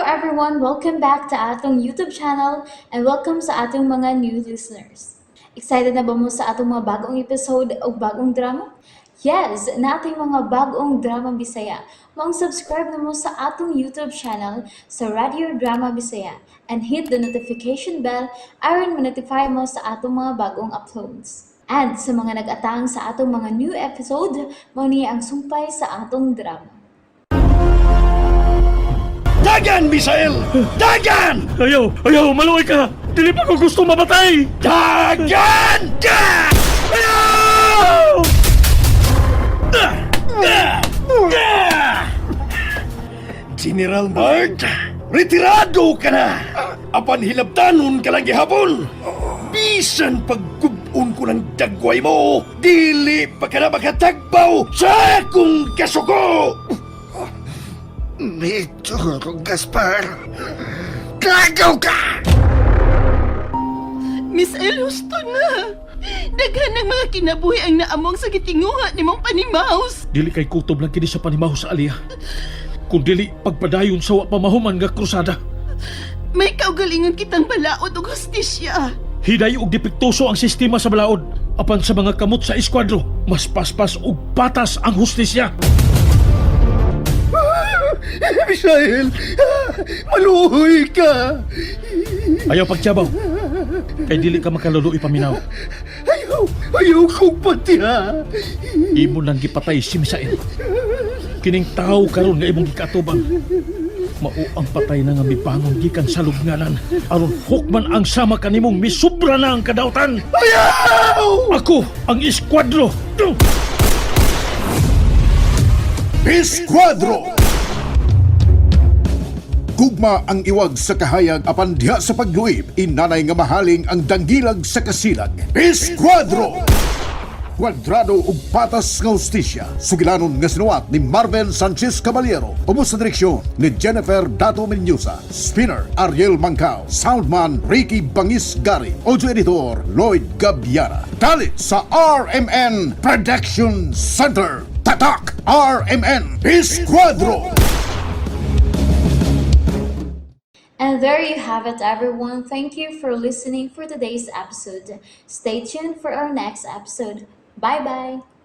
Everyone! Welcome back to atong YouTube channel and welcome sa atong mga new listeners. Excited na ba mo sa atong mga bagong episode o bagong drama? Yes, naa tay mga bagong drama Bisaya. Maong subscribe na mo sa atong YouTube channel sa Radio Drama Bisaya and hit the notification bell aron ma-notify mo sa atong mga bagong uploads. And sa mga nag-atang sa atong mga new episode, mao ni ang sumpay sa atong drama. Dagan, Misael! Dagan! Ayaw! Ayaw! Maluoy ka! Dili pa ko gusto mamatay! Dagan! Da! Ayaw! General Mark, retirado ka na! Apan hilabtanon ka lang gihapon! Bisan pagkubon ko ng dagway mo, dili pa ka na makatagbaw sa akong kasuko! Medyo, Gaspar. Gagaw ka! Miss El, husto na. Daghan ng mga kinabuhi ang naamong sa gitinguha ni mong panimaus. Dili kay kutob lang kini sa panimaho sa Aliyah. Kung dili pagpadayon sa wa pa mahuman nga krusada. May kaugalingon kitang balaod og hustisya. Hiday og depektuso ang sistema sa balaod. Apan sa mga kamot sa eskwadro, mas paspas og patas ang hustisya. Misael, maluhoy ka. Ayaw pagtyabaw. Kay dili ka makaluluoy paminaw. Ayaw, ayaw kong patiha. Imo nang gipatay si Misael. Kining tao karon nga imong gikaatubang. Mao ang patay na nga mibangon gikan sa lubnganan aron hukman ang sama kanimong misubra na ang kadautan. Ayaw! Ako ang eskwadro. Esquadro! Gugma ang iwag sa kahayag apan diha sa pagluib, inanay nga mahaling ang danggilag sa kasilag. Esquadro! Kwadrado ug patas nga hustisya. Sugilanon nga sinuwat ni Marvel Sanchez Caballero. Ubos sa direksyon ni Jennifer Dato Mendoza. Spinner Ariel Mancao. Soundman Ricky Bangis Gari. Audio editor Lloyd Gabiara. Dalit sa RMN Production Center. Tatak RMN Esquadro! And there you have it, everyone. Thank you for listening for today's episode. Stay tuned for our next episode. Bye bye.